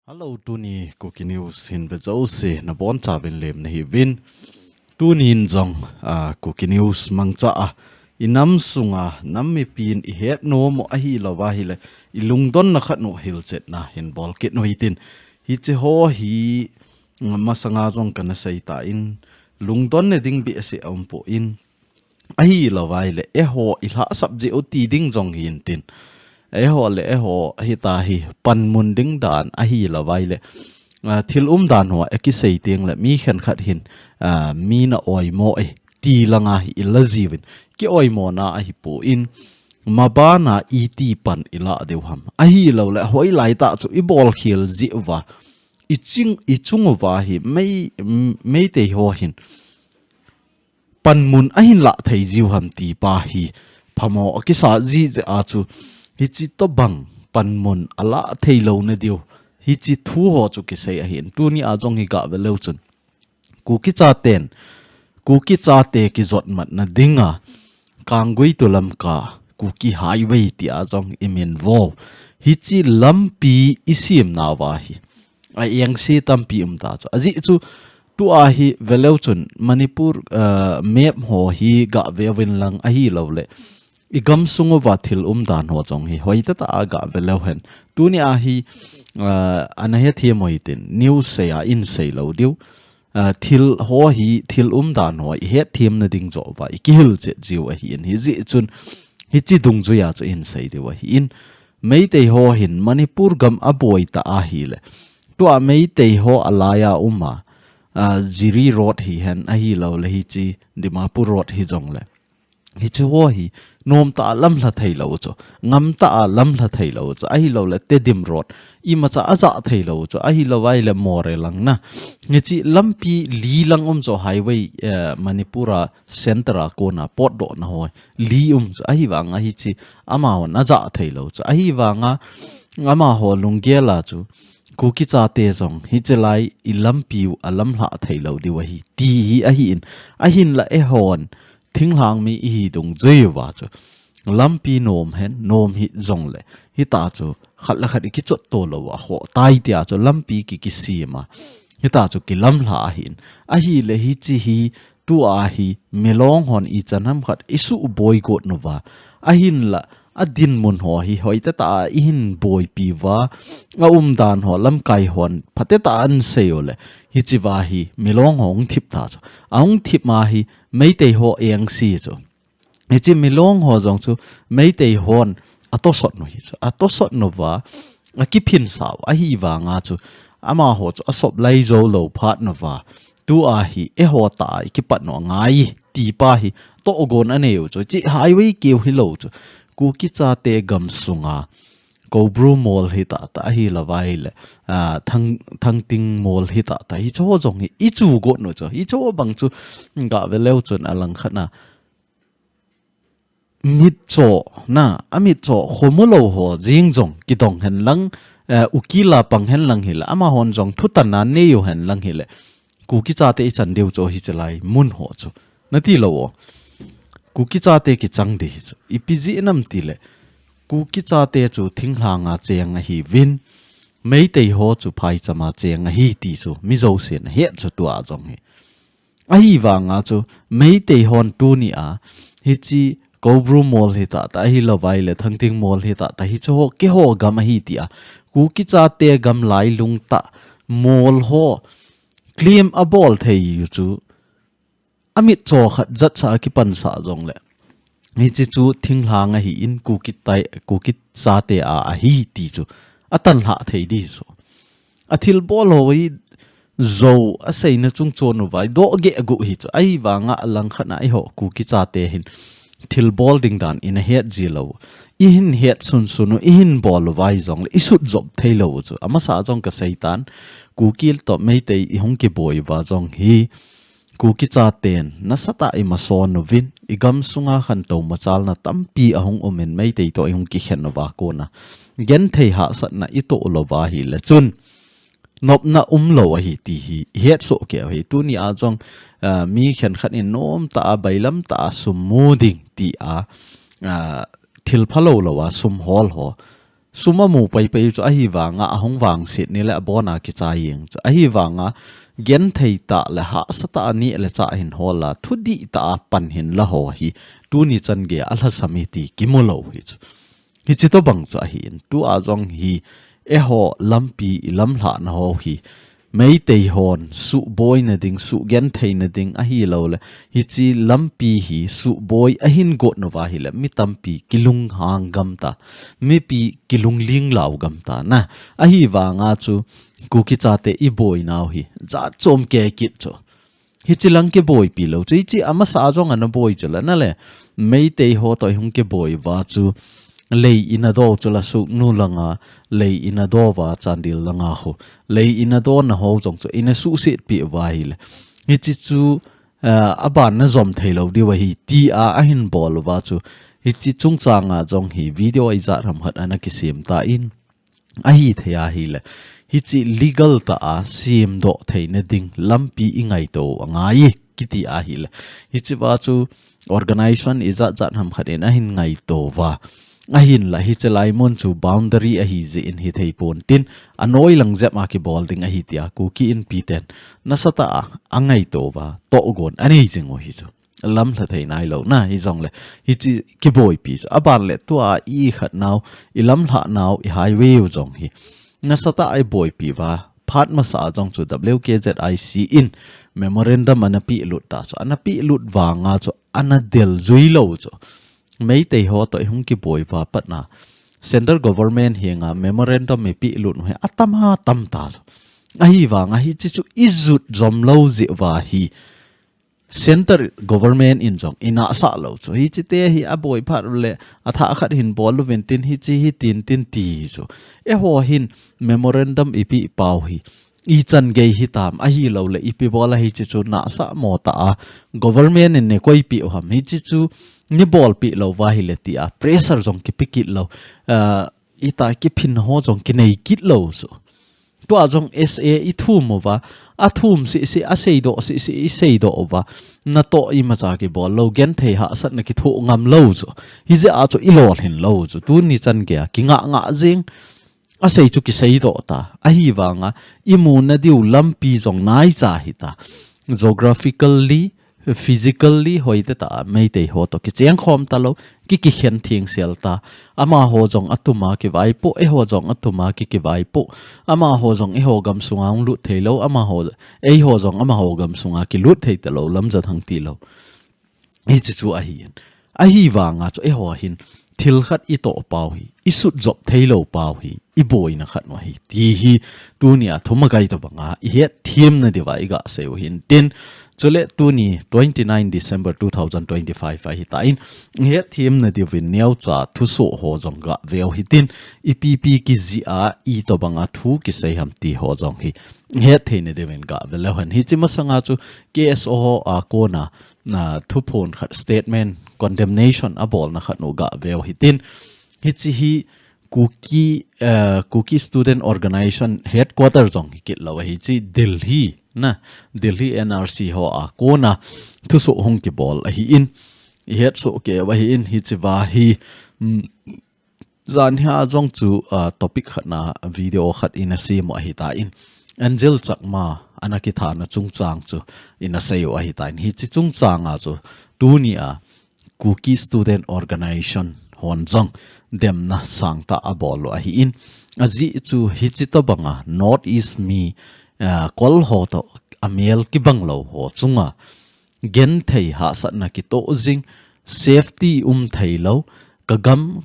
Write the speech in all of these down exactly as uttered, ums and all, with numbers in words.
Hello, tuni Kuki News hin ve jouse nabonchauvin lemna hiuvin. Tunin jong, ah, Kuki News mangcha a, inam sunga nam mipin ihet nom u ahilouva ahile, ilungdonna khat u hilchetna hin bolkit u hitin. Hiche ho hi, mm, masanga jong kana seitan, lungdonna ding behseh aumpoi. Ahilouva ahile, eiho ilhahsap jeh u ti ding jong hintin. Eiho le eiho hitahi panmun ding dan ahilouva ahile, ah, thil umdan ho akisei tengle mi khenkhat hin, ah, mi na oimo e ti langa hi ila jiuvin, kioimona ahipon, mabana iti pan ilah diu ham, ahilouleh hoilai tah chu ibolkhel jeh uva, iching, ichung uva hi mei, Meitei ho hin panmun ahin lah thei jiu ham ti pa hi phamo akisa jijeh a chu, hiche tobang panmun alah theilouna diu hiche thu ho chu kisei ahin. Tunia jong hi gah ve leu chun, Kuki chaten, Kuki chate kijotmatna dinga Kanggui to Lamka Kuki Highway tia jong iminvo, hiche lampi isemnauva hi aengse tampi umta chu. Ajeh chu, tua hi ve leu chun Manipur, ah, map ho hi gah veuvin lang ahilouleh, igamsung uva thil umdan ho jong hi hoitah tah a gah ve leu hen. Tunia hi, ah, ana hethem u hitin, news sei a in seilou diu. Ah, thil ho hi, thil umdan ho ihetthemna ding joh uva ikihilchet jiu ahin, hijeh chun hiche dungjuia chu in sei diu ahin. Meitei ho hin Manipur gam aboi ta ahile, tua Meitei ho alaia uma, ah, Jiri Road hihen ahilouleh hiche Dimapur Road hijongle, hiche ho hi nomtah a lamlha theilou chu, ngamtah a lamlha theilou chu, ahilouleh Tedim Road imacha ajah theilou chu, ahilouva ahile Moreh lang na, hiche lampi li lang um chu, highway, eh, Manipur a centre a kona potdohna ho li um chu, ahivanga hiche amahon ajah theilou chu, ahivanga amaho lunggel a chu Kuki chate jong hiche lai ilampiu alamlhah theilou diu ahi ti hi ahin, ahinla eihon thinglhang mi ihi dungjuiuva chu lampi nom hen, nom hih jongle, hita chu khat le khat ikichotto louva khoh tai tia chu lampi ki, kisema, hita chu kilamlha ahin. Ahile hiche hi tua hi milong hon ichan ham khat isuhboi got uva, ahinla adinmun ho hi hoitah tah a ihin boipi uva, aumdan ho lamkai hon phatecha a asei uleh, hichea hi milong ho hung thip ta chu, ahung thip ma hi Meitei ho engse chu, hiche milong ho jong chu Meitei hon atosot u hi chu, atosot uva, akiphinsah u ahivanga chu, amaho chu asop lai jou lou phat uva, tua hi eiho tah a ikipat u angai ti pa hi tohgon anei u chu, hiche highway keu hilou chu, Kuki chate gamsunga Koubru Mall hitah tah, ahilouva ahile, ah, Thang, Thangting Mall hitah tah, hiche ho jong hi ichu got u chu, hiche ho bang chu gah ve leu chun alangkhat a mitcho na, amitcho khomu lou ho jeng jong kidong hen lang, eh, ukila pang hen lang hile, amahon jong thutanna anei u hen lang hile, Kuki chate ichan diu chu hiche lai mun ho chu, nati lou o. Kuki chate kichang ding hi chu ipi jeh ham tile, Kuki chate chu thinglhanga cheng ahiuvin, Meitei ho chu phaichama cheng ahi ti chu mi jousen ahet chu tua jong hi. Ahivanga chu Meitei hon tunia hiche Koubru Mall hitah tah, ahilouva ahile Thangting Mall hitah tah, hiche ho keiho gam ahi tia Kuki chate gam lailung tah mall ho claim abol thei u chu, amitcho khat jatsah a kipansah jongle, hiche chu thinglhang ahin, Kuki tai, Kuki chate a ahi ti chu atanlhah thei ding chu. Athilbol ho hi jou aseina chungchon uva idoh geh gu hi chu, ahivanga alangkhat a eiho Kuki chate hin thilbol ding dan ina het ji lou, ihin het sunsun u, ihin bol uva hijongle isut jop thei lou chu. Amasa jong kaseitan, Kuki toh Meitei ihung kiboi uva jong hi Kuki chaten nasatah a imason uvin, igamsunga khantou machalna tampi ahung umin, Meitei toh ihung kikhen uva kona genthei hahsatna itoh louva ahile chun nopna umlou ahi ti hi ihet soh kei u hi. Tunia jong, ah, mi khenkhat in nomtah a, bailamtah a sum mu ding tia, ah, thil phalou lou a sum hol ho. Sum amu paipai chu ahivanga ahung vangset ni le abona kichai jeng chu. Ahivanga genthei tah le hahsa tah a neh le chah hin hol a, thudih tah a pan hin la ho hi tuni chan geiya alhasam e ti kimu lou hi chu. Hichi tobang chu ahin, tua jong hi eiho lampi i lamlhahna ho hi Meitei hon suhboina ding, suhgentheina ding ahilouleh, hichi lampi hi suhboi ahin got nauva ahileh, mi tampi kilunghang gam ta, mipi kilungling lau gam ta na. Ahivanga chu Kuki chate i boinau hi jat chom kei kit chu. Hichi lang kiboipi lou chu, hichi amasa jong ana boi chu la na le. Meitei ho toh i hung kiboi uva chu, Lei Inadou chu la Sugnu langa, Lei Inadou va Chandel langa ho. Lei Inadou na ho jong chu ina suhsetpi uva ahileh, hichi chu, ah, aban na jom thei lou diu ahi tia ahin bol uva chu. Hichi chungchanga jong hi video ijat ham khat ana kisem tan. Ahithei ahileh, hichi legal tah a semdoh theina ding lampi i ngaito angai kiti ahileh, hichi va chu organization ijat jat ham khat in ahin ngaito uva. Ahinla hichi lai mun chu boundary ahi jeh in hithei pon tin, anoi lang jep a kibol ding ahi tia Kuki Inpi ten nasatah a angaito uva tohgon anei jing u hi chu. Lamlha thei nailou na, hijongleh hichi kiboipi chu. Aban le tua i khat nau, i lamlhah nau, i highway u jong hi nasatah a i boipi uva, phat masa jong chu W K Z I C in memorandum ana pehlut ta chu. Ana pehlut vanga chu ana del jui lou chu. Meitei ho toh i hung kiboi uva patna, Central Government henga memorandum i pehlut u hi atam a tam ta chu. Ahivanga hichi chu i jot jom lou jeh uva hi Central Government in jong i nahsah lou chu. Hichi te hi aboi phat uleh, athah khat hin bol uvin tin hichi hi tin tin ti hi chu. Eiho hin memorandum i peh pau hi ichan gei hitam ahilouleh, ipi bol a hichi chu nahsah mo tah a government in neikoipeh u ham. Hichi chu nei bolpeh lou uva ahileh tia pressure jong kipe kit lou. Ah, ita kiphin ho jong kinei kit lou chu. Tua jong S A i thum uva, athum sisi, aseidoh sisi, i seidoh uva. Natoh imacha kibol lou, genthei hahsatna kithoh ngam lou chu. Hijeh a chu i lolhin lou chu. Tuni chan geiya kingah ngah jing. Asei chu kiseidoh ta. Ahivanga i muna diu lampi jong naicha hita. Geographically, physically hoitah a Meitei ho toh kichengkhom talou, ki, kikhen thengsel ta. Amaho jong atuma kivaipoh, eiho jong atuma ki, kivaipoh. Amaho jong eiho gamsunga hung lut theilou, amaho, eiho jong amaho gamsunga kilut thei talou, lamjat hang tilou. Hichi chu ahin. Ahivanga chu eiho hin thil khat i toh pau hi, i sutjop theilou pau hi, i boina khat u ahi ti hi, tunia thumakai tobanga i hetthem nadiuva i gasei u hintin. Chule tuni twenty nine December two thousand twenty-five ahitan, i hetthem nadiuvin neocha thusoh ho jong gave u hitin, ipi ipi kijih a itobanga thu kisei ham ti ho jong hi i hetthei nadiuvin gave leu hen. Hichi masanga chu K S O ho a kona na thuphon khat, statement, condemnation abolna khat u gave u hitin. Hichi hi Kuki, eh, Kuki Student Organization headquarter jong hi kit lou ahi, hichi Delhi na, Delhi N R C ho a kona thusoh hung kibol ahin, i hetsoh kei u ahin, hichi va hi, mm, Janhia jong chu, ah, topic khat na video khat ina sem u ahitan, Angel Chakma ana kithana chungchang chu ina sei u ahitan. Hichi chungchanga chu tunia Kuki Student Organization hon jong demna sangtah abol u ahin. Ajeh chu hichi tobanga North East mi, ah, kol ho toh amel kibang lou ho chunga genthei hahsatna kitoh jing, safety um theilou, ka gam,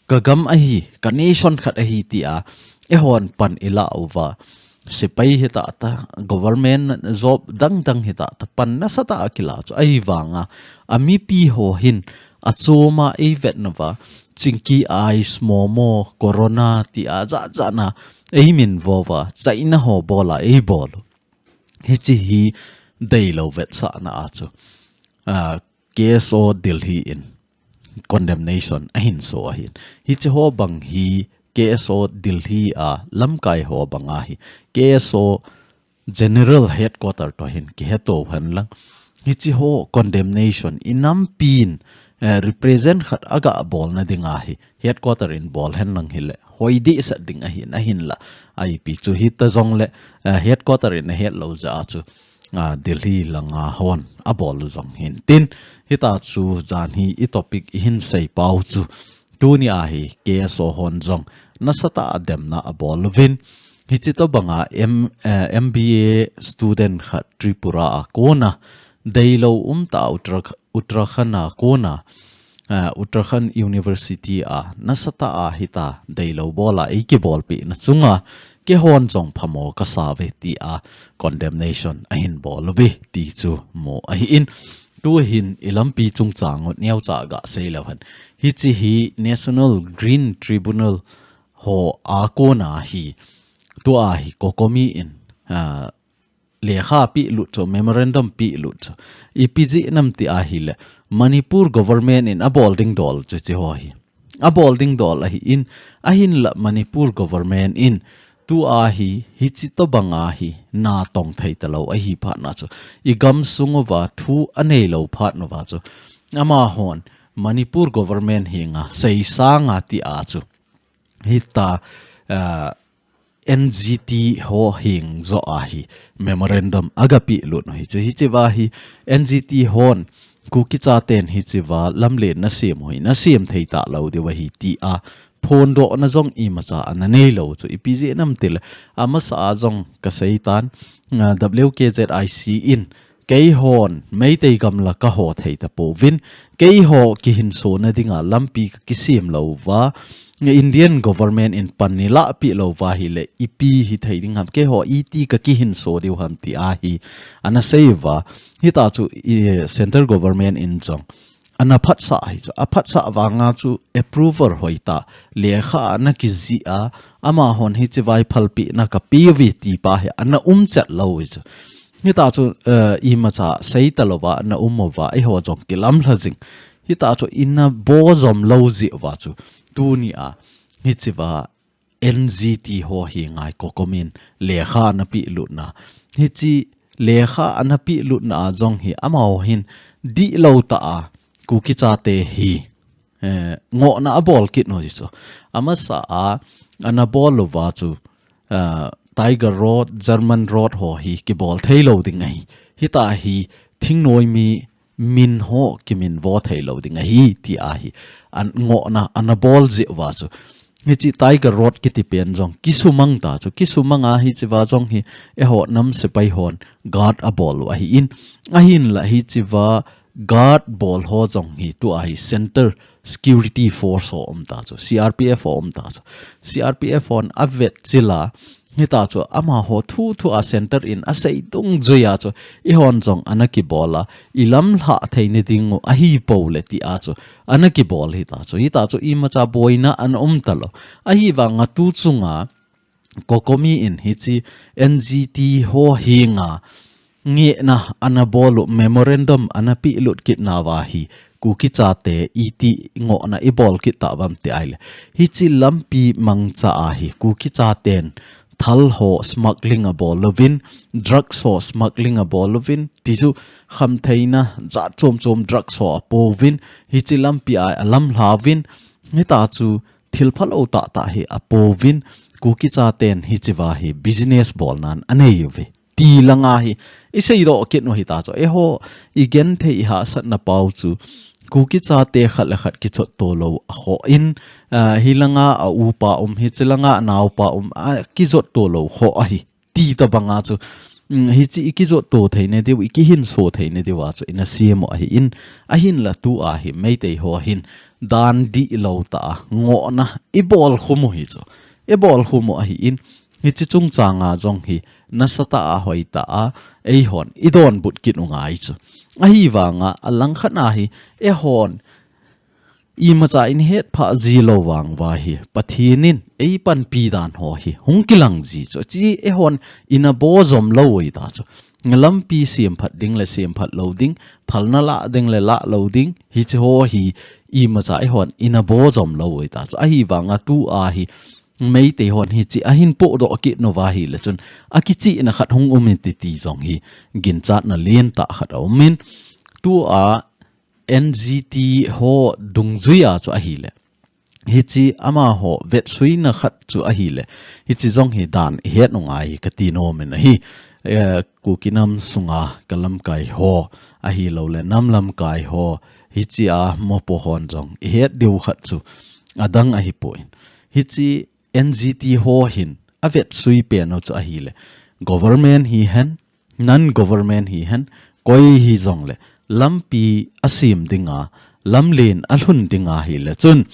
ka gam ahi, ka nation khat ahi tia eihon pan i la uva. Sepai hitah tah, government job dang dang hitah tah, pan nasatah a kila chu. Ahivanga, a mipi ho hin, achoma eivet nauva, Chingki, ice, momo, corona tia jat jat na eimin vo uva, China ho bola eibol u. Hichi hi deilou vetsahna a chu, ah, K S O Delhi in condemnation ahin so ahin. Hichi ho bang hi K S O Delhi a lamkai ho banga hi, K S O General Headquarter toh hin kihetou hen lang. Hichi ho condemnation i nampin eh, represent khat aga bolna dinga hi headquarter in bol henlang hile hoi dehset ding ahin, ahinla. Ipi chu hita jongle, eh, headquarter in ahet lou jeh a chu, ah, Delhi langa hon abol jong hin tin, hita chu jan hi i topic ihin sei pau chu, tuni a hi K S O hon jong nasatah a demna abol uvin, hichi tobanga M-, eh, M B A student khat Tripura a kona deilou umtah Uttara-, Uttarakhand a kona, eh, Uttarakhand University a nasatah a hita deilou bola eikibolpeh na chunga keihon jong phamo kasa uve tia condemnation ahin bol uve ti chu mu ahin. Tuhin i lampi chungchang u neocha gasei leu hen, hichi hi National Green Tribunal ho a kona hi, tua hi COCOMI in, ah, lekha pehlut chu, memorandum pehlut chu, ipi jeh ham ti ahile, Manipur government in abol ding dol chu hichi ho hi abol ding dol ahin, ahinla Manipur government in tua hi hichi tobanga hi natong thei talou ahi phat na chu, i gamsung uva thu anei lou phat nauva chu, amahon Manipur government henga seisanga tia chu, hita, ah, N G T ho heng joh a hi memorandum aga pehlut u hichu, hichi va hi N G T hon Kuki chaten hichi va lamlen nasem u hi nasem thei talou diu ahi tia phondohna jong imacha ana neilou chu, ipi jeh ham tile, amasa a jong kasei tan, ah, W K Z I C in keihon Meitei gamla kaho thei tapouvin, keiho kihinsona dinga lampi kakisem lou uva, Indian government in pan neilah peh lou uva ahile ipi hithei ding ham, keiho iti kakihinso diu ham tia hi ana sei uva, hita chu i, central government in jong ana phatsah hi chu, aphatsah vanga chu approval hoitah lekha ana kijih a, amahon hichi vai phalpehna kapeh uve ti pa hi ana umchet lou hi chu. Hita chu, eh, imacha sei talouva ana um uva, eiho jong kilamlha jing. Hita chu ina bojom lou jeh uva chu, tuni a hichi va N G T ho henga COCOMI in lekha ana pehlutna, hichi lekha ana pehlutna a jong hi amaho hin dihlou tah a Kuki chate hi, eh, ngohna abol kit u hi chu. Amasa a ana bol uva chu, ah, Tiger Road, German Road ho hi kibol theilou ding ahi. Hita hi thingnoi mi min ho kiminvo theilou ding ahi tia hi an ngohna ana bol jeh uva chu. Hichi Tiger Road kiti pen jong kisumang ta chu. Kisumang a hichi va jong hi eiho nam sepai hon guard abol u ahin. Ahinla hichi va guard bol ho jong hi tua hi Centre Security Force ho um ta chu, C R P F ho um ta chu. C R P F hon avet chil a, hita chu amaho thuthu a centre in asei dungjui a chu, eihon jong ana kibol a, ilamlhah theina ding u ahipoi le tia chu, ana kibol hita chu. Hita chu imacha boina ana um talou. Ahivanga tu chunga COCOMI in hichi N G T ho henga ngehna ana bol u, memorandum ana pehlut kit nauva hi Kuki chate iti ngohna ibol kit tauvam ti ahile, hichi lampi mangcha a hi Kuki chaten thal ho smuggling abol uvin, drugs ho smuggling abol uvin, ti chu khamtheina jat chom chom drugs ho apouvin, hichi lampi a alamlhauvin, hita chu thil phalou tahtah hi apouvin, Kuki chaten hichi va hi business bolnan anei uve ti langa hi iseidoh kit u hita chu. Eiho igenthei ihahsatna pau chu Kuki chate khat le khat kijotto lou akhoh in, ah, hilanga aupa um, hichi langa anaopa um, akijotto lou khoh ahi. Ti tobanga chu, mm, hichi ikijotto theina diu, ikihinso theina diu a chu ina sem u ahin, ahinla tua hi Meitei ho hin dan dihlou tah a ngohna ibol khum u hi chu. Ibol khum u ahin, hichi chungchanga jong hi nasatah a hoitah a eihon idonbut kit u ngai chu. Ahivanga alangkhat a hi eihon imacha ihetphah jilou vang uva hi Pathen in eipanpi dan ho hi hung kilang ji chu. Chi eihon ina bojom lou u hita chu. Lampi semphat ding le semphat lou ding, phalna lah ding le lah lou ding, hichi ho hi imacha eihon ina bojom lou u hita chu. Ahivanga tua hi Meitei hon hichi ahin pohdoh kit nauva ahile chun akichihna khat hung um in titi jong hi ginchatna lentah khat aum in, tua N G T ho dungjuia chu ahile, hiche amaho vetsuina khat chu ahile, hiche jong hi dan ihet u ngai kati nom in ahi. Eh, Kuki nam sunga ka lamkai ho, ahilouleh nam lamkai ho, hichea mopo hon jong ihet diu khat chu adang ahipoi. Hiche N G T ho hin avetsui pen u chu ahile, government hihen, non-government hihen, koi hijongle, lampi asem dinga, lamlen alhun dinga hile chun,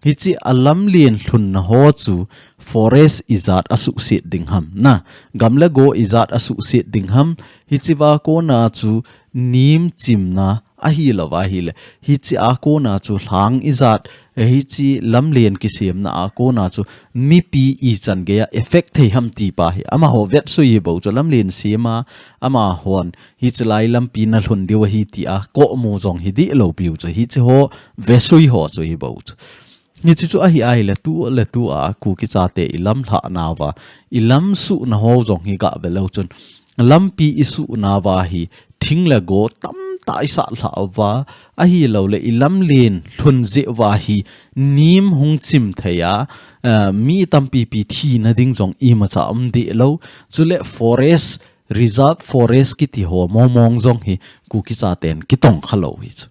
hiche a lamlen lhunna ho chu forest ijat asuhset ding ham, na, gam le go ijat asuhset ding ham, hichea kona chu nim chimna ahilouva ahile, hichea kona chu lhang ijat, eh, hiche lamlen kisemna a kona chu mipi ichan geiya effect thei ham ti pa hi amaho vetsui hi bou chu, lamlen sema amahon hiche lai lampi nalhun diu ahi tia komu jong hi dihlou piu chu, hiche ho vesui ho chu hi bou chu. Hiche chu ahi ahile, tu le tua Kuki chate ilam lhah nauva, ilam suhna ho jong hi gah ve leu chun, lampi isuh nauva hi thing le go tamtah isah lhah uva, ahilouleh ilamlen lhun jeh uva hi nim hung chim thei a, eh, mi tampipi thina ding jong imacha um dihlou. Chule forest, reserve forest kiti ho mong mong jong hi Kuki chaten kitong khalou hi chu.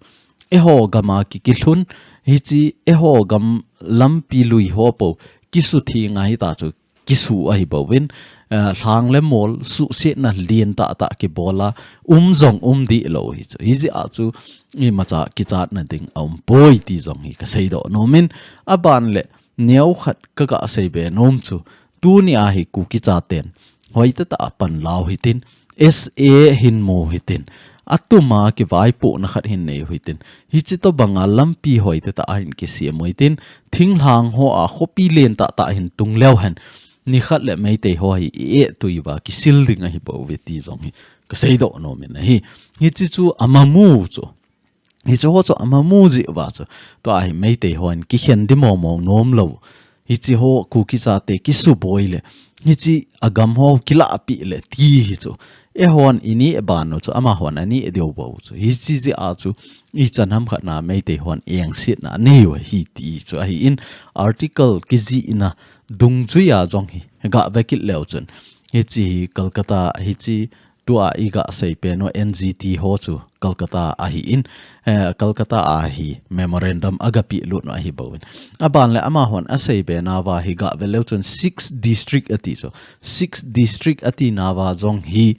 Eiho gama ki, kilhun, hiche eiho gam lampi lui ho po kisutheng ahi ta chu, kisu ahi bouvin, eh, lhang le mol suhsetna lentah tah kibola um jong um dihlou hi chu. Hijeh a chu imacha kichatna ding aumpoi ti jong hi kaseidoh nomin, aban le neokhat kagah seibe nom chu, tunia hi Kuki chaten hoitah tah a panlau hitin, S A hin mu hitin, atuma kivaipohna khat hin nei u hitin, hiche tobanga lampi hoitah tah a hin kisem u hitin, thinglhang hoa khopi lentah tah hin tung leu hen, nikhat le Meitei ho hi i-ehtui uva kisil ding ahi bouve ti jong hi kaseidoh nomin ahi. Hiche chu amamu chu, hiche ho chu amamu jeh uva chu, tua hi Meitei hon kikhen di mong mong nomlou, hiche ho Kuki chate kisuboi le, hiche agam ho kilahpeh le ti hi chu, eihon ineh ban u chu amahon aneh diu bou chu, hiche jeh a chu ichan ham khat na Meitei hon engsetna anei u ahi ti chu ahin, article kijihna dungjuia jong hi gah ve kit leu chun, hiche hi Kolkata, hiche tua igah seipen u N G T ho chu Kolkata ahin, eh, Kolkata a hi memorandum agapeh lut u ahi bouvin, aban le amahon aseibe nauva hi gah ve leu chun six district ati chu, six district ati nauva jong hi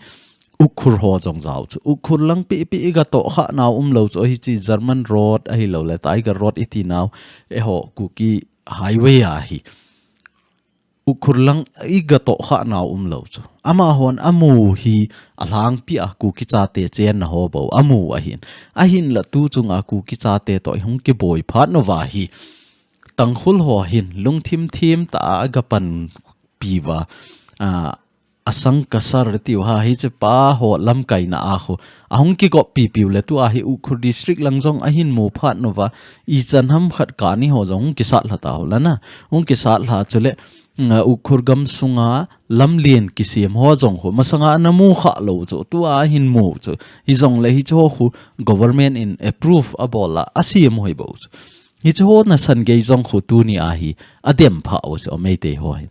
Ukhrul ho jong jao chu, Ukhrul lang pehpeh igatoh khah nau umlou chu, hiche German Road ahilouleh Tiger Road iti nau, eiho Kuki highway a hi Ukhrul lang igatoh khah nau umlou chu, amahon amu hi alhangpia Kuki chate chenna ho bou amu ahin, ahinla tu chunga Kuki chate toh ihung kiboi phat uva hi Tangkhul ho hin lungthim thim tah a agapanpi uva, a, Asang Kasar tiu ha, hiche pa ho lamkaina a khu ahung kigoppi piu le, tua hi Ukhrul district lang jong ahin mu phat uva, ichan ham khat kani ho jong hung kisat lha tau lana, hung kisat lha chule, mm, Ukhrul gam sunga lamlen kisem ho jong khu masanga ana mu khalou chu, tua ahin mu chu, hijongle hiche ho khu government in approve abol a asem u hi bou chu, hiche ho nasan gei jong khu tunia hi adem phah u chu Meitei ho hin.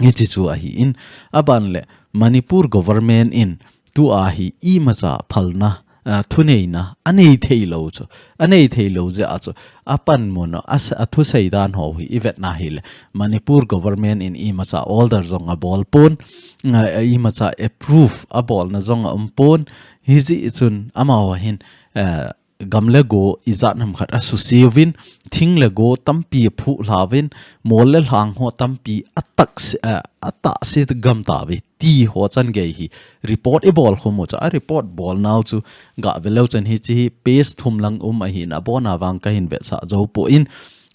Hiche chu ahin, aban le Manipur government in tua hi imacha phalna, ah, thuneina anei theilou chu, anei theilou jeh a chu, apanmun a, athusei dan ho hi ivetna hile, Manipur government in imacha order jong abol pon, ah, imacha approve abolna jong aum pon, hijeh chun amaho hin, ah, gam le go ijat ham khat asuse uvin, thing le go tampi aphuh lha uvin, mol le lhang ho tampi atahse, a, atahse gam tauve ti ho chan gei hi report ibol khum u chu, a report bol nau chu gah ve leu chun hiche hi page thum lang um ahin, abona vang kahin vetsah jou poi,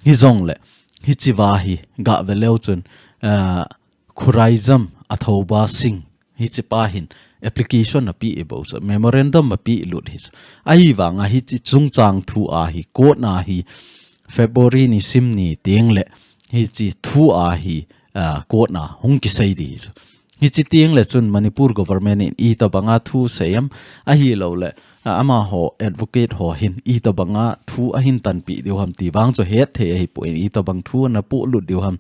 hijongle hichea hi gah ve leu chun, a, Khuraijam Athoba Singh, hiche pa hin application apeh bou chu, memorandum apeh lut hi chu. Ahivanga hiche chungchang thua hi court na hi February nisim ni teng le hiche thua hi, ah, court na hung kisei ding hi chu. Hichi teng le chun Manipur government in itobanga thu seiyam ahilouleh, a, amaho advocate ho hin itobanga thu ahin tanpeh diu ham ti vang chu hetthei ahipon, itobang thu ana polut diu ham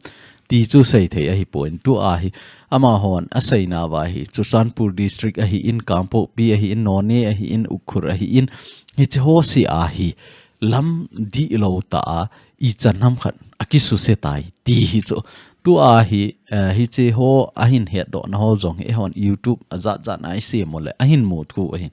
ti chu seithei ahipon. Tua hi amahon aseina uva hi Churachandpur district ahin, Kangpokpi ahin, Noney ahin, Ukhrul ahin, hichi ho seh a hi lam dihlou tah a ichan ham khat akisuse tai ti hi chu. Tua hi, eh, hichi ho ahin hetdohna ho jong hi eihon YouTube ajat jat a isem uleh ahin mu thei u ahin.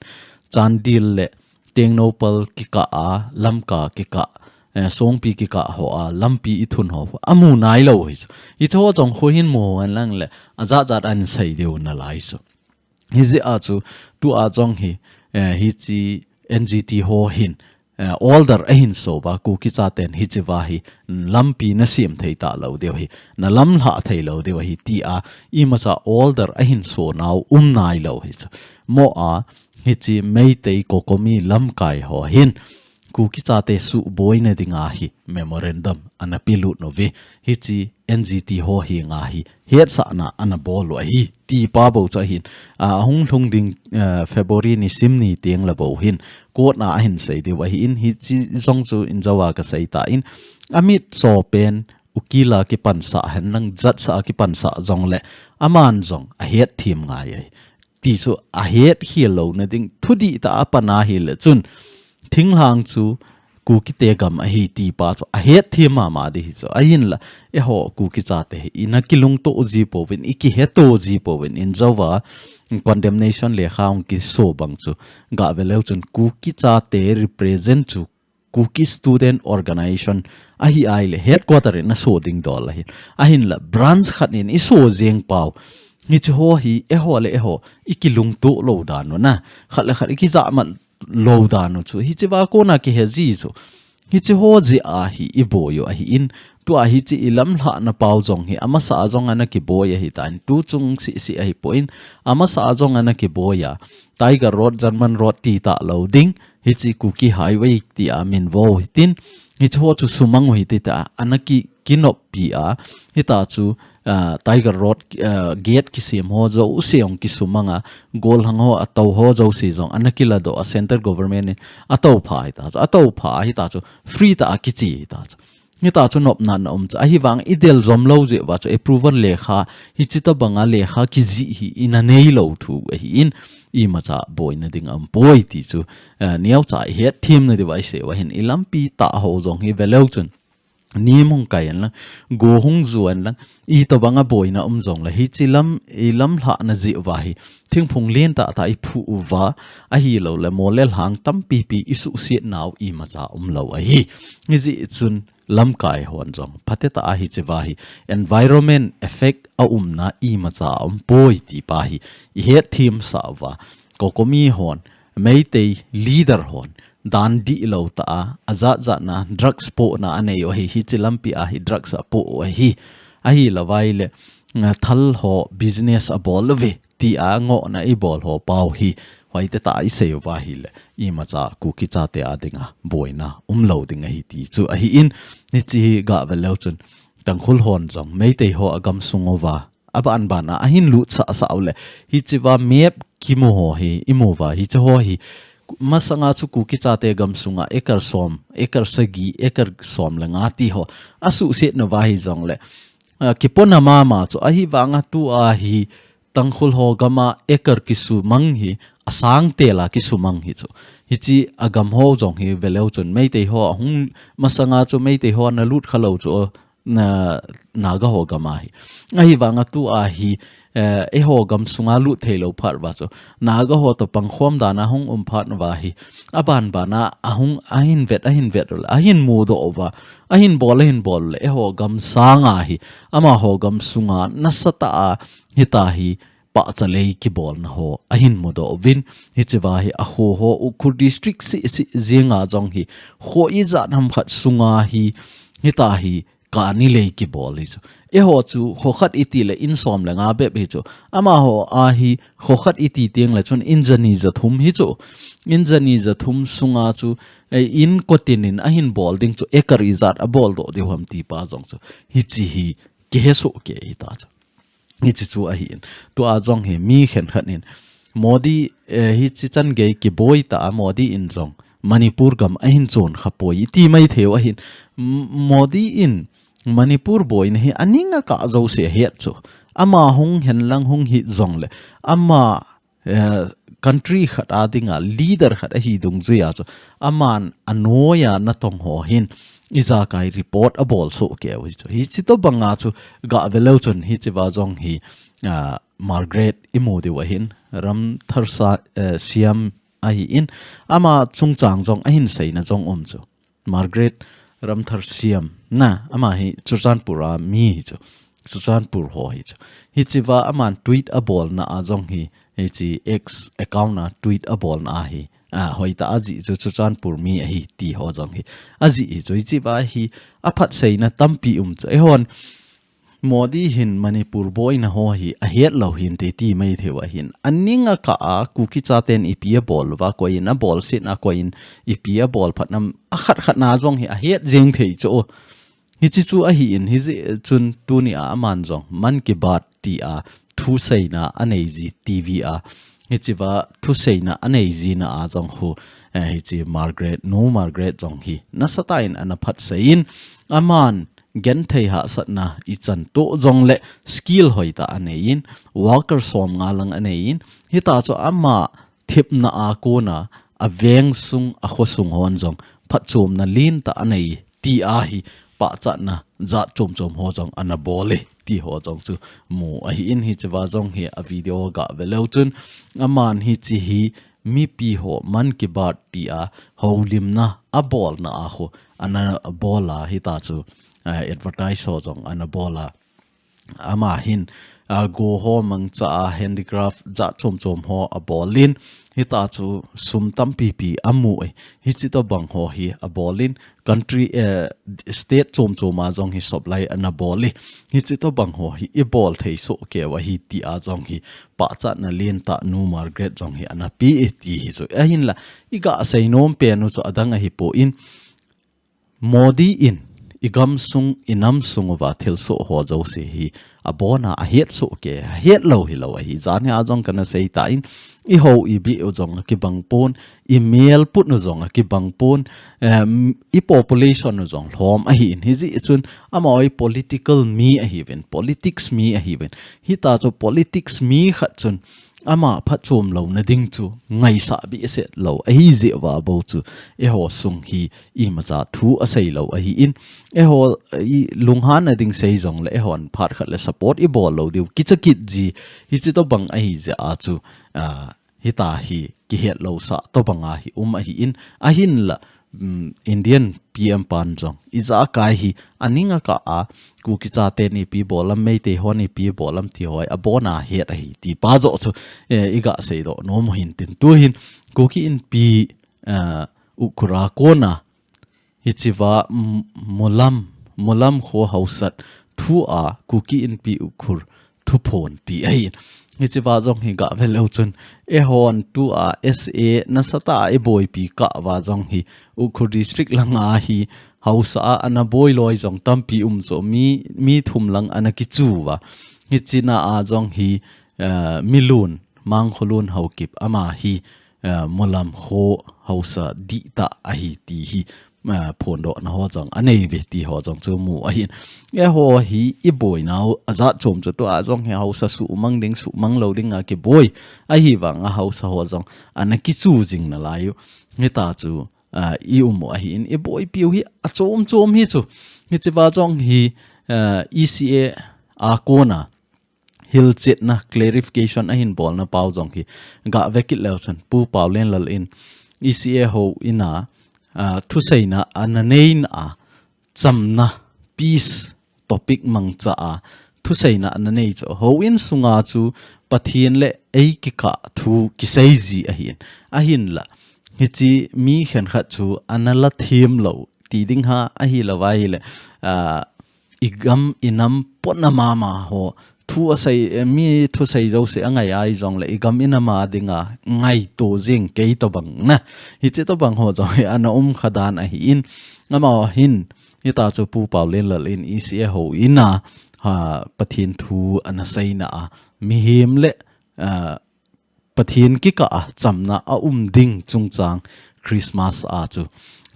Chandel le Tengnoupal kikah a, Lamka kikah, eh, Songpi kikah ho a lampi ithun ho amu nailou hi chu. Hichi ho jong khu hin mu hen lang le ajat jat a ahin sei diu nalai chu. Hijeh a chu tua jong hi, eh, hichi N G T ho hin, eh, order ahin so uva, Kuki chaten hichi uva hi lampi nasem thei talou diu ahi, nalamlhah theilou diu ahi tia imacha order ahin so nau um nailou hi chu. Mo a hichi Meitei, COCOMI, lamkai ho hin Kuki chate suhboina dinga hi memorandum ana pelut uve. Hichi N G T ho henga hi hetsahna ana bol u ahi ti pa bou chu ahin, a, ahung lhung ding, eh, February ni sim ni teng le bou hin court a ahin sei diu ahin, hichi jong chu injou a kasei tan, amitcho pen ukil a kipansah hen lang, judge a kipansah jongle aman jong ahetthem ngai ahi. Ti chu ahetkhel louna ding, thudih tah a apan ahile chun, thinglhang chu Kukite gam ahi ti pa chu ahetthem mama ding hi chu. Ahinla, eiho Kuki chate hi ina kilungto ji pouvin, ikiheto ji pouvin, injou a condemnation lekha hung kiso bang chu, gah ve leu chun Kuki chate represent chu Kuki Student Organization ahi ahile headquarter in aso ding dol ahin. Ahinla branch khat in iso jeng pau, hichi ho hi eiho le eiho ikilungto lou dan u na, khat le khat ikijahmat lou dan u chu hichi uva kona kihe ji chu. Hichi ho jeh a hi iboi u ahin, tua hichi ilamlhahna pau jong hi amasa a jong ana kiboi ahitan, tu chung seh seh ahipon, amasa a jong ana kiboi a, Tiger Road, German Road ti talou ding, hichi Kuki Highway tia min vo hitin, hichi ho chu sumang u hite tia ana ki, kinoppi a, hita chu, ah, Tiger Road, ah, gate kisem ho jouse jong kisumang a, gollhang ho atou ho jouse jong ana kiladoh a, central government in atoupha hita chu, atoupha hita chu, free tah a kiche hita chu. Hita chu nopna ana um chu, ahivang idel jom lou jeh uva chu approval lekha, hichi tobanga lekha kijih hi ina neilou thu ahin, imacha boina ding aumpoi ti chu, eh, neocha ihetthemna diuva isei u ahin, ilampi tah ho jong hi ve leu chun, nim hung kai hen lang, go hung ju hen lang, itobanga boina um jongle, hichi lam, ilamlhahna jeh uva hi thingphung lentah tah iphuh uva, ahilouleh mol le lhang tampipi isuhset nau imacha umlou ahi. Hijeh chun lamkai hon jong phatetah a hichi uva hi environment effect aumna imacha aumpoi ti pa hi ihetthemsah uva, COCOMI hon, Meitei leader hon dan dihlou tah a, ajat jatna drugs pohna anei u ahi, hichi lampi a hi drugs apoh u ahi. Ahilou vaile, nga, thal ho business abol uve tia ngohna ibol ho pau hi hoitah tah a isei uva ahile, imacha Kuki chate a dinga boina umlou ding ahi ti chu ahin, hichi hi gah ve leu chun Tangkhul hon jong Meitei ho agamsung uva aban ban a ahin lutsah sah uleh, hichi uva map kimu ho hi imu uva, hichi ho hi masanga chu Kuki chate gamsunga acre som, acre sagi, acre som le nga ti ho asuhset nauva hijongle, ah, kipona mama chu, ahivanga tua hi Tangkhul ho gama acre kisumang hi asangtel a kisumang hi chu. Hichi agam ho jong hi ve leu chun Meitei ho ahung, masanga chu Meitei ho ana lut khalou chu, na, Naga ho gam ahi. Ahivanga tua hi, eh, eiho gamsunga lut theilou phat uva chu Naga ho toh pangkhom dan a hung um phat uva hi, aban ban a ahung, ahin vet, ahin vet uleh, ahin mudoh uva, ahin bol, ahin bol uleh, eiho gam sanga hi, amaho gamsunga nasatah a hita hi pahcha lei kibolna ho ahin mudoh uvin, hichi uva hi akho ho, Ukhrul district seh seh jenga jong hi, kho ijat ham khat sunga hi, hita hi kani lei kibol hi chu. Eiho chu kho khat iti le in som le nga bep hi chu. Amaho a hi kho khat iti teng le chun in jani jathum hi chu. In jani jathum sunga chu, eh, in kotin in ahin bol ding chu acre ijat abol doh diu ham ti pa jong chu, hichi hi kihesoh kei hita chu. Hichi chu ahin. Tua jong hi mi khenkhat in Modi, eh, hichi chan gei kiboi ta a Modi in jong Manipur gam ahin chon kha poi ti mai thei u ahin. M-, Modi in Manipur boina hi aning a kah jouse ahet chu. Ama hung hen lang hung hi jongle. Ama, eh, country khat a dinga leader khat ahi dungjuia chu. Aman anoiya natong ho hin ijakai report abol soh keu hi chu. Hichi tobanga chu gah ve leu chun hichi va jong hi, ah, Margaret imu diu ahin. Ramthar sa, eh, Siam ahin. Ama chungchang jong ahin seina jong um chu. Margaret Ramthar Siam na, ama hi Churachandpur a mi hi chu. Churachandpur ho hi chu. Hichi va aman tweet abolna a jong hi, hichi X account a tweet abolna a hi. A, hoita ajih chu Churachandpur mi ahi ti ho jong hi. Ajih hi chu hichi va hi aphat seina tampi um chu. Eihon Modi hin Manipur boina ho hi ahet lou hinte ti mai thei u ahin. Aning a kah a Kuki chaten ipi abol uva, koiin abol sitna, koiin ipi abol phatna, akhat khat na jong hi ahet jeng thei chu. Hichi chu ahin, hijeh chun tunia aman jong Mann Ki Baat tia thuseina anei ji T V a. Hichi va thuseina anei jina a jong hu, eh, hichi Margaret, Nu Margaret jong hi nasatah in ana phatsei in, aman genthei hahsatna ichan to jongle skill hoitah anei in, worker som nga lang anei in, hita chu ama thepna a kona aveng sung, akhosung hon jong phatchomna lentah anei ti ahi, pachatna jat chom chom ho jong ana bol e ti ho jong chu mu ahin. Hichi va jong hi a video gah ve leu chun aman hichi hi mipi ho Mann Ki Baat tia houlimna abolna a ho ana bol a, hita chu, eh, advertise ho jong ana bol a. Ama hin, ah, go ho mangcha a handicraft jat chom chom ho abol in, hita chu sum tampi pi amu e. Hichi tobang ho hi abol in, country, eh, state chom chom a jong hi supply ana bol e. Hichi tobang ho hi ibol thei soh keu ahi tia jong hi pachatna lentah Nu Margaret jong hi ana pe e ti hi chu. Ahinla, igah seinom pen u chu adang ahipoi. Modi in igam sung, inam sung uva thilsoh ho jouse hi abona ahet soh kei, ahet lou hilou ahi. Jani a jong kana sei tan, ihou ibih u jong akibang pon, imel put u jong akibang pon, em, i population u jong lhom ahin. Hijeh chun amaho hi political mi ahiuvin, politics mi ahiuvin. Hita chu politics mi khat chun ama phatchom louna ding chu ngaisah behseh lou ahi jeh uva bou chu eiho sung hi imacha thu asei lou ahin, eiho i lunghanna ding sei jongle eihon phat khat le support ibol lou diu kicha kit ji. Hichi tobang ahi jeh a chu, ah, hita hi kihet lousah tobang a hi um ahin, ahinla, um, Indian P M pan jong ijakai hi aning a kah a, Kuki chaten ipi bol am, Meitei hon ipi bol am ti ho hi abona het ahi ti pa joh chu, eh, igah seidoh nom u hintin, tuhin Kuki Inpi, eh, Ukhrul a kona hichi va, m-, Mulam, Mulam kho hausat thu a Kuki Inpi Ukhrul thuphon ti ahin. Hichi va jong hi gah ve leu chun, eihon tua S A nasatah a iboipi kah uva jong hi Ukhrul district langa hi hausa a ana boi loi jong tampi um chu, mi, mi thum lang ana kichu uva. Hichi na a jong hi, eh, Milun, Mangkholun Haokip ama hi, eh, Mulam kho hausa dihtah ahi ti hi, eh, phondohna ho jong anei uve ti ho jong chu mu ahin. Eiho hi iboinau ajat chom chu tua jong hi hausa suhmang ding, suhmang lou ding a kiboi. Ahivanga hausa ho jong ana kichu jing nalai u. Hita chu, ah, i um u ahin, iboipiu hi achom chom hi chu. Hichi va jong hi, eh, E C A a kona hilchetna, clarification ahin bolna pau jong hi gah ve kit leu chun, Pu Paolienlal in E C A houin a, ah, thuseina ana neina a, chamna, peace topic mangcha a thuseina ana nei chu, houin sunga chu Pathen le ei kikah thu kisei ji ahin. Ahinla, hichi mi khenkhat chu ana la them lou ti ding ham, ahilou va ahile, ah, igam inam pona mama ho thu asei, eh, mi thusei jouse angai a hijongle igam inam a dinga ngaito jing kei tobang na. Hichi tobang ho jong hi ana um kha dan ahin. Amaho hin, hita chu Pu Paolienlal in E C A houin a ah, Pathen thu ana seina a, mihem le, ah, Pathen kikah a chamna a um ding chungchang Christmas a chu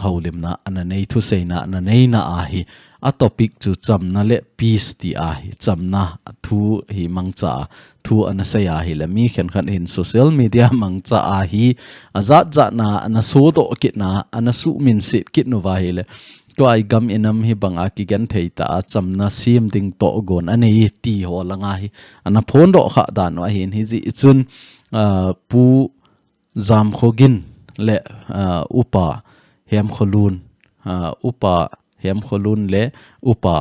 houlimna ana nei, thuseina ana neina a hi, a topic chu chamna le peace ti a hi, chamna thu hi mangcha a thu ana sei a hi le, mi khenkhat hin social media mangcha a hi, ajat jat na ana sodoh kit na, ana suhminset kit nauva hi le, tua i gam i nam hi banga kigenthei tah a chamna sem ding tohgon anei ti ho langa hi ana phondoh kha dan u ahin, hijeh chun, ah, Pu Jamkhogin le, ah, Upa Hemkholun, ah, Upa Hemkholun le Upa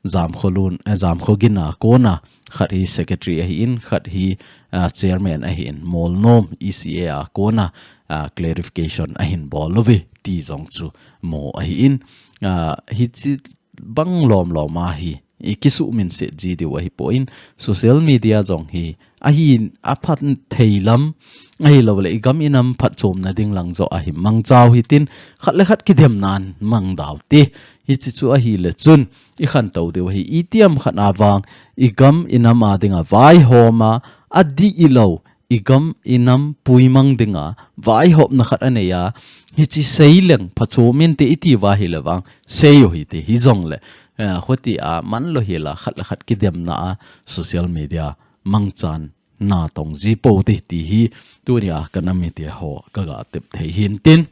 Jamkholun, eh, Jamkhogin a kona, khat hi secretary ahin, khat hi, ah, chairman ahin, Molnom E C A a kona, ah, clarification ahin bol uve ti jong chu mu ahin, ah, hichi bang lom lom a hi i kisuhminset ji diu ahipoi, social media jong hi ahin, aphat thei lam ahilou le i gam i nam phatchomna ding lang joh ahi mangcha u hitin, khat le khat kidemna in mangda u te. Hichi chu ahi le chun i khantou diu ahi, itiham khat a vang i gam i nam a dinga vaihom a, adih lou, i gam i nam puimang dinga vaihopna khat anei a, hichi sei leng phachom inte i ti uva hi le vang sei u hite, hijongle, eh, khuti a man lou hi la khat le khat kidemna a social media mangchan natong ji pou te ti hi tunia ka nam mite ho ka ga tep thei hin tin.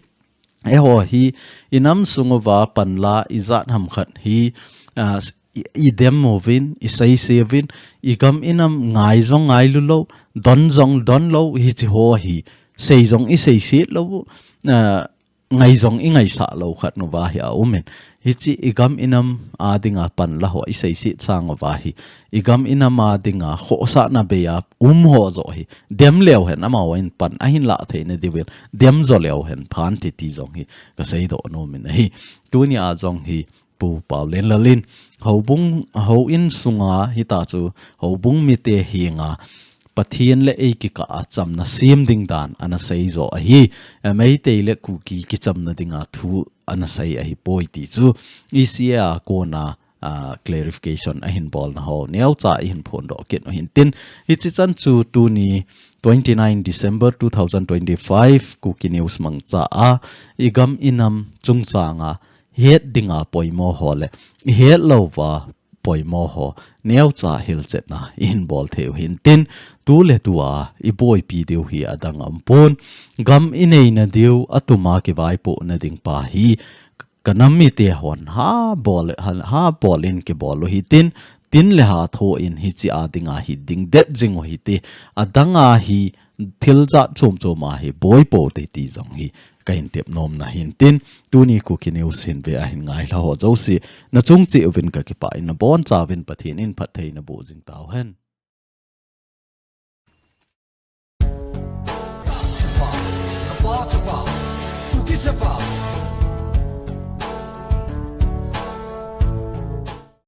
Eiho hi i nam sung uva panla i jat ham khat hi, ah, i, i dem uvin, i seise uvin, i gam i nam ngai jong ngailu lou, don jong don lou, hichi ho hi sei jong i seiset lou, ah, ngai jong i ngaisah lou khat nauva hi a um in. Hichi i gam i nam a dinga panla ho i seiset sang uva hi, i gam i nam a dinga khohsahna bei a um ho joh hi dem leu hen, amahon pan ahin lah theina diuvin dem jo leu hen phan te ti jong hi ka seidoh nom in ahi. Tunia jong hi Pu Paolenlal in houbung, houin sunga hita chu houbung mite henga Pathen le ei kikah a chamna sem ding dan ana sei jo ahi. Eh, Meitei le Kuki kichamna dinga thu ana sei ahipoi ti chu E C A a kona, ah, clarification ahin bolna ho neocha ihin phondoh kit u hin tin. Hichi chan chu tuni twenty-nine December two thousand twenty-five Kuki News mangcha a i gam i nam chungchanga het dinga poimo ho le i het louva poimo ho neocha hilchetna ihin bol thei u hin tin, tu le tua i boipi diu hi adang aumpon. Gam i neina diu atuma kivaipohna ding pa hi ka nam mite hon ha bol, ha, ha bol in kibol u hitin, tin le ha tho in hichi a dinga hi dingdet jing u hite, adanga hi thil jat chom chom a hi boi pou te ti jong hi ka hin tep nom na hin tin, tuni Kuki News hin ve ahin ngailha ho jouse, na chung cheh uvin ka kipah in, na boncha uvin Pathen in phattheina boh jing tau hen.